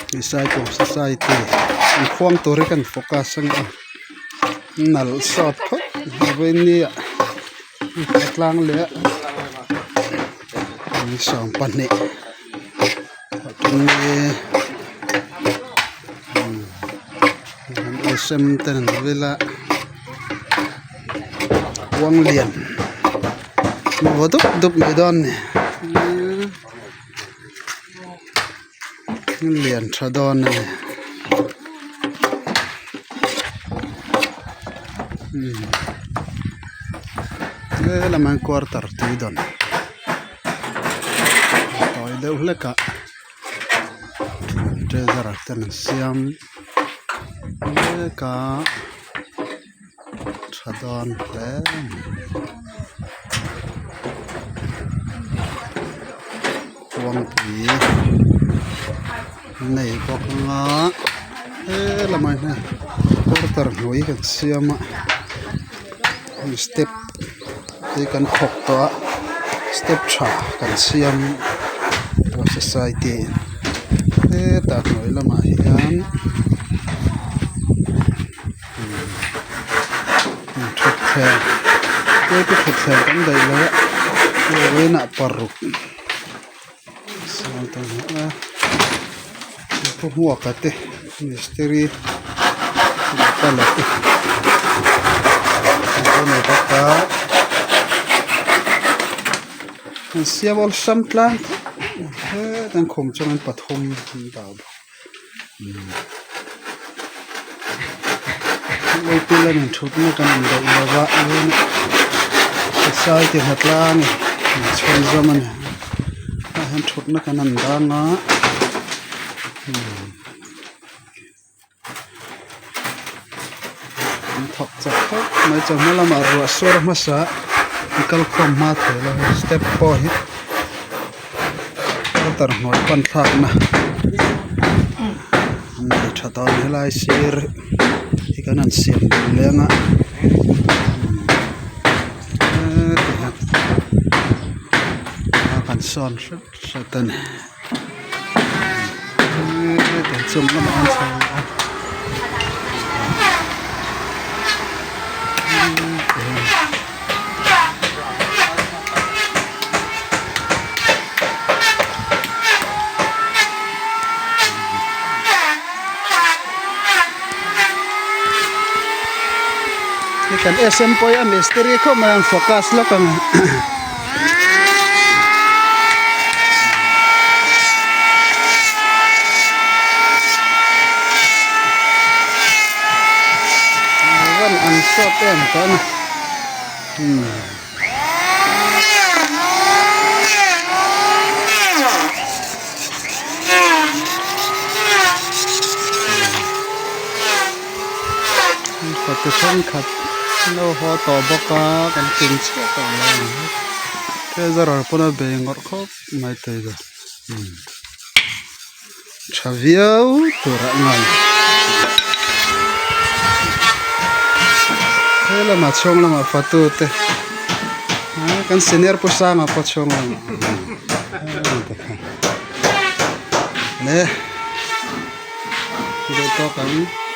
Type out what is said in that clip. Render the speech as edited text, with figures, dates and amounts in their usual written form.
Disciple society an khuang tur hi kan focus a nia nalh sawt khawp vawinia a tlang leh a 12 awlsam ten an vil a khuang lian vaw dup dup mai dawn a ni lian tha dawn a ni helamah hian quarter tui dawn. Tawi deuh hlek ah treasure ten an siam mek a tha dawn hle a ni khuangpui an nei bawk anga helamah hian quarter hnuai kan siam a step te kan khawk tawh a step tha kan siam society in hetah hnuai lamah hian thutthleng tlem thutthleng kan daih lo a vawiinah paruk pu hmuaka te mistiri la te an nei bawk a an siam awlsam tlang khawp an khum chuan pathum an dah bawk lamin thutna kan indaih lo va society hnatlang inchhunzawm a ni tah hian thutna kan han dang a an thawk chak khawp mai chawhma lamah ruah sur hmasa an kalkhawm hma thei lo step pawh hi. Water hnuai pan thlakna an nei tha dawn helai sir hi kan han siam duh leng a heti hian a kan sawn hret hret a ni heti chung lamah an chho leh a. Kan SM pawh hi a mistiri khawp mai a an focus lawk ang an sawt em tawh a ni. Fate thenkhat an lo haw tawh bawk a kan tlin chiah tawh lo a ni treasurer pawn a bei ngawrh khawp mai thei chu tha viau tur a ngai he lamah chhung lamah fatu te kan senior pu sanga pawh chhung lamah le duh tawk ang.